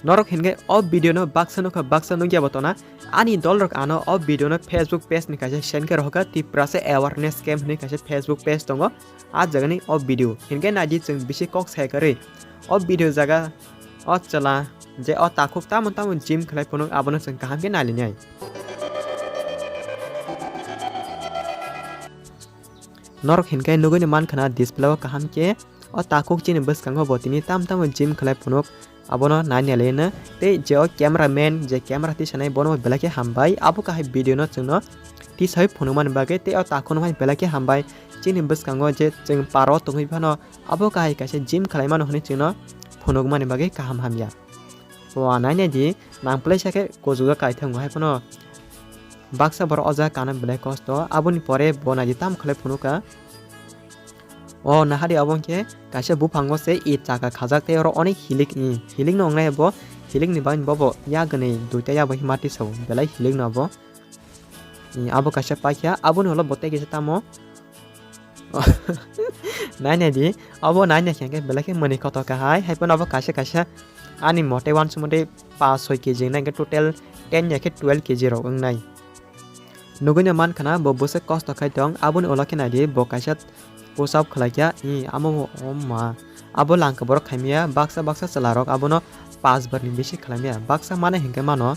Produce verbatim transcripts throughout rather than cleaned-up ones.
Norok hinkhe o video no baksa nukha, baksa nukya bo tona. Ani dol rok ano o video no Facebook page ni kaisa send khe rohorkha, Tiprasa awareness camp hinwi kaisa Facebook page tongo. A jaga ni o video hinkhe naidi chwng bisi kok sai kwrwi. O video jaga o chwla je o takhuk tamo tamo gym khlai phunuk abono chwng kaham khe nailinai. Norok hinkhe nugwi mankha na display o kaham khe o takhuk chini bwskango bo tini tam tamo gym khlai phunuk abono nainailaino. Tei je o camera man je camera tisanai bono belai khe hambai abo kahai video no chwngno tisai phunukmani bagwi tei o takhukno hai belai khe hambai chini bwskango je chwng paro tongwi phano abo kahai kaisa gym khlai mano hwnwi chwngno phunukmani bagwi kaham hamya. Wa nainai di nang plai sa khe kuchugo kaithang hai phano baksa borok o jaga kana belai kosto aboni pore bo naidi tam khlai phunukha. O nahari abo hwnkhe kaisa buphango se i chaka khajak tei oro onek hilik i hilik no wngnai bo hilik ni bagwi bobo ya gwnwi duita ya bo hima tisao belai hilik no abo. I abo kaisa paikha aboni ulo bo tei kaisa tamo nainai di abo nainai khe hwnkhe belai khe mwnwi kotor kahai hai phano abo kaisa kaisa ani mote uansukmung tei paanch soi kg wngnai hwnkhe total ten ya khe twelve kg rok wngnai. Nugwino mankha na bo bwswk kosto khai tong, aboni ulo khe naidi bo kaisa push up khlai kha, i amo bo, o ma. Abo langka borok khaimaya baksa baksa chwla rok abono paanch bar ni bisi khlaimaya. Baksa mano hinkhe mano.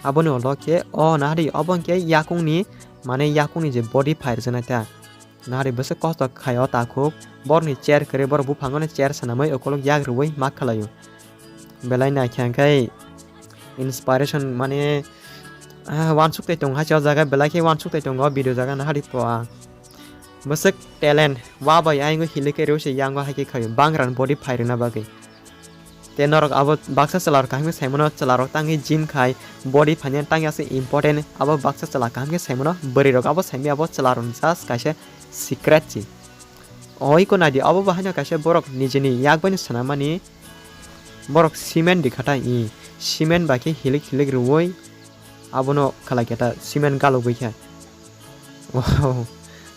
Aboni ulo khe o nahari obo hinkhe yakungni, mane yakungni je body phairwkjaknai ta. Nahari bwswk kosto khai o takhuk, borokni chair kwrwi borok buphango no chair swnamwi ukolok yak rwui ma khlaio. Belai naikha hwnkhe inspiration mane, ah, uansuk tei tongo hai se o jaga belai khe uansuk tei tongo o video jaga nahari po a. Bwswk talent, wa bai ayang o hilik khe rw se yang o hai khe khaio bangrani body phai rwna bagwi. Tei norok abo baksa chwla rok kaham khe sai mano, chwla rok tangwi gym khai body phainani tangwi aswk important, abo baksa chwla kaham khe sai mano, bwrwi rok abo sai manya, abo chwla rokni just kaisa secret se. Oi ko naidi, abo bo haino kaisa borok nijini yak bai no swnam mani, borok cement rikha ta, i cement bai khe hilik hilik rwui abono khlai khe ta cement galugwi khe. Wow,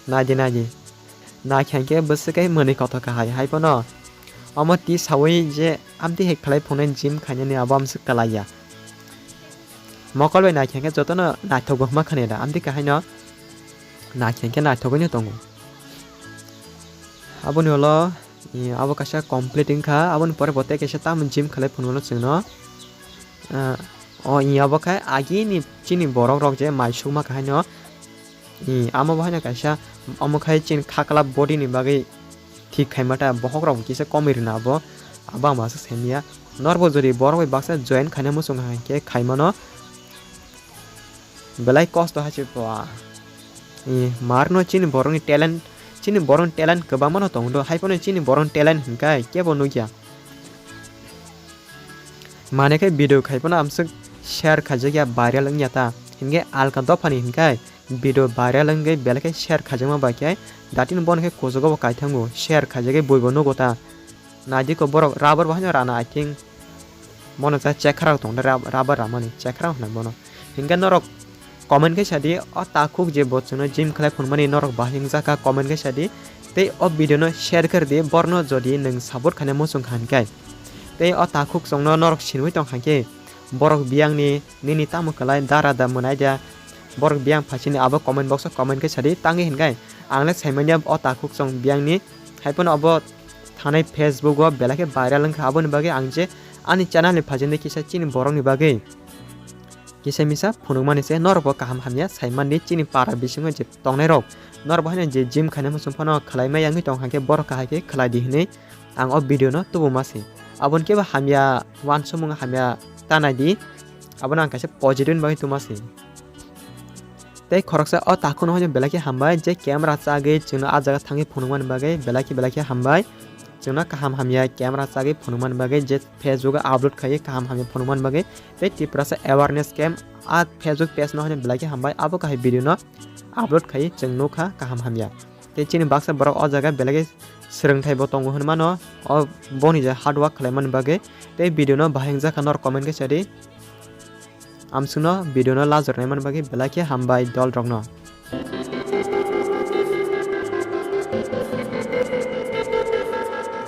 naidi naidi. Naikha hwnkhe bwswk khe mwnwi kotor kha hai, hai phano omo tisaui je amtwi hai khlai phunuknai gym khainani abo amswk kwlaiya. Mokol bai naikha hwnkhe jotono naithok bo hwnma khani da, amtwi khe haino naikha hwnkhe naithogwino tongo. Aboni ulo, i, abo kaisa complete wngkha, aboni pore bo tei kaisa tamo gym khlai phunukno chwngno. Ah, o, i, abo khe agini chini borok rok je mai sukma khe haino, i, amo bo haino kaisa, omo khai chini khakla body ni bagwi thik khaima ta bokhok rok kisa komoi rwna abo, abo ang masa saimanya. Norbo jodi borok bai baksa join khaina muchung hai khe khaimano. Belai kosto hai se bo a. I, marno chini borokni talent, chini borokni talent kwbangma no tongo do, hai phano chini borokni talent hinkai kebo nukya. Mane khe video khai phano amswk share khaijak ya, viral wngya ta. Hinkhe alka dophani hinkai video viral wngwi belai khe share khaijakma bai khe datino bono khe kuchugo bo kaithango share khaijagwi buibo nugo ta. Naidi ko borok rubber bo haino rana, I think. Bono cha chekharok tong rab-, rubber ramani chekharok hwnwi bono. Hinkhe norok comment khe sadi, o takhuk je bo chwngno gym khlai phunmani norok bahai wngjakha comment khe sadi. Tei o video no share khe rwdi, borno jodi nwng support khaina muchung kha hinkhe. Tei o takhuk chwngno norok sinwi tong kha hinkhe borok biyangni nini tamo kwlai dara da mwnai da. Borok biyang phaisini abo comment box o comment khe sadi tangwi hinkhe ang le saimanya o takhuk chwng biyangni. Hai phano abo thanai Facebook o belai khe viral wngkha, aboni bagwi ang je ani channel ni phajindi kisa chini borok ni bagwi kisa misa phunukmani se norok bo kaham hamya saimandi chini para bisingo je tongnai rok norok bo haino je gym khaina muchung phano khlai maya wngwi tong kha khe borok kahai khe khlai di hinwi ang o video no tubuma se. Aboni khe bo hamya uansukmung hamya ta nai di, abono ang kaisa positive ni bagwi tuma se. Tei khoroksa o takhukno haino belai khe hambai je camera chagwi chwngno ah jaga thangwi phunukmani bagwi belai khe belai khe hambai. Chwngno kaham hamya camera chagwi phunukmani bagwi je Facebook o upload khaiwi kaham hamya phunukmani bagwi. Tei Tiprasa awareness camp ah Facebook page no haino belai khe hambai, abo kahai video no upload khaiwi chwng nukha kaham hamya. Tei chini baksa borok o jaga belai khe swrwngthai bo tongo hwnwi mano, o boni je hard work khlaimani bagwi. Tei video no bahai wngjakha norok comment khe sadi. Amsukno video no lajor naimani bagwi belai khe hambai dol rokno.